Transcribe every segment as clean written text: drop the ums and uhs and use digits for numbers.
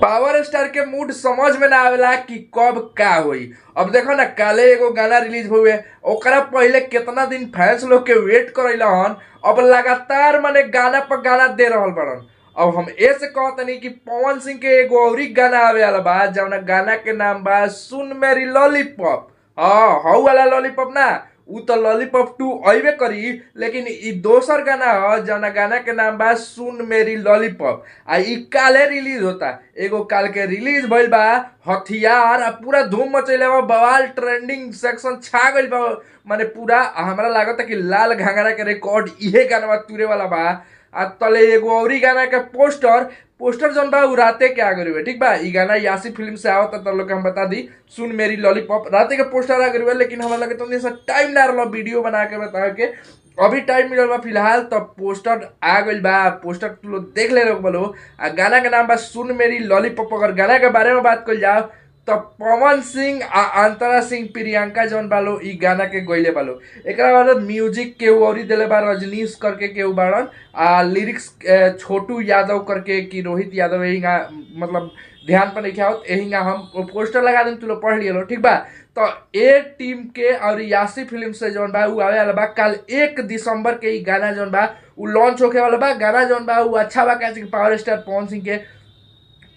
Power star के mood समझ में ना आवेला कि कब का होई। अब देखो ना, काले एगो गाना रिलीज हुए, ओकरा पहले केतना दिन फैंस लोग के वेट करैला हन। अब लगातार माने गाना पर गाना दे रहल बड़न। अब हम ऐसे कहतनी कि पवन सिंह के एगो औरी गाना आवे वाला बा, जौना गाना के नाम बा सुन मेरी लॉलीपॉप। हाँ, हऊ वाला लॉलीपॉप ना, उ तो लॉलीपॉप 2 अइबे करी, लेकिन इ दोसर गाना ह जौना गाना के नाम बा सुन मेरी लॉलीपॉप। आ इ काले रिलीज होता, एगो काल के रिलीज भइल बा हथियार, आ पूरा धूम मचैले बा, बवाल ट्रेंडिंग सेक्शन छा गइल बा माने पूरा। हमरा लागता कि लाल घाघरा के रिकॉर्ड इहे गाना तुरे वाला बा। आ तले एगो औरी गाना के पोस्टर, पोस्टर जौन बा उ राते के आ गइल बा, ठीक बा। इ गाना यासी फिल्म से आवता, त लोग के हम बता दी सुन मेरी लॉलीपॉप राते के पोस्टर आ गइल बा, लेकिन हमरा लगे तनी सा टाइम ना रहल वीडियो बना के बतावे के, अभी टाइम मिलल बा फिलहाल। त पोस्टर आ गइल बा, पोस्टर तू लोग देख ले बलो। आ गाना के नाम बा सुन मेरी लॉलीपॉप। अगर गाना के बारे में बात कइल जाओ त पवन सिंह आ अंतरा सिंह प्रियंका जौन बालो इ गाना के गइले बालो। एकरा बाद म्यूजिक केहू औरी देले बा, रजनीश करके केहू बाड़न, आ लिरिक्स छोटू यादव करके कि रोहित यादव, एहिंगा मतलब ध्यान पर नहीं आवत, एहिंगा हम पोस्टर लगा देम, तू लोग पढ़ लियो, ठीक बा। तो ए टीम के और यासी फिल्म से जौन बा उ आवे वाला बा काल 1 दिसंबर के इ गाना जौन बा उ लॉन्च होखे वाला बा। गाना जौन बा उ अच्छा बा, काहे कि पावर स्टार पवन सिंह के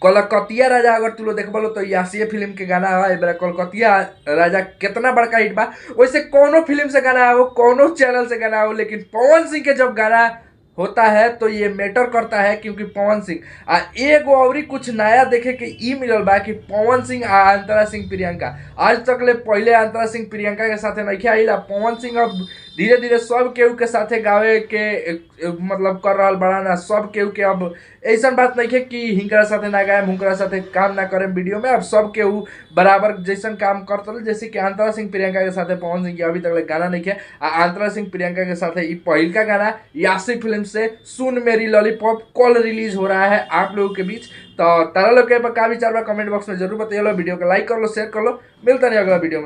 कलकतिया राजा अगर तू लोग देखबलो तो यासी फिल्म के गाना है। एबरा कलकतिया राजा कितना बड़का हिट बा, वैसे कोनो फिल्म से गाना हो, कोनो चैनल से गाना हो, लेकिन पवन सिंह के जब गाना होता है तो ये मैटर करता है, क्योंकि पवन सिंह आ एगो औरी कुछ नया देखे के ई मिलल बा कि पवन सिंह आ अंतरा सिंह प्रियंका आज तक ले पहले अंतरा सिंह प्रियंका के साथे नहीं आइल। आ पवन सिंह अब धीरे धीरे सब केहू के साथे गावे के मतलब कर रहल बड़ा ना, सब केहू के अब ऐसा बात नहीं है कि हिंकरा साथे ना गाएम, हुनकरा साथे काम ना करेम वीडियो में। अब सब केहू बराबर जैसन काम करत रहे, जैसे कि अंतरा सिंह प्रियंका के साथे पवन सिंह के अभी तक ले गाना नहीं है। आ अंतरा सिंह प्रियंका के साथे ई पहिलका गाना यासी फिल्म से सुन मेरी लॉलीपॉप कल रिलीज हो रहा है आप लोगों के बीच। तो तारा लोग के का विचार बा कमेंट बॉक्स में जरूर बताइए। वीडियो को लाइक कर लो, शेयर कर लो। मिलता नहीं अगला वीडियो में।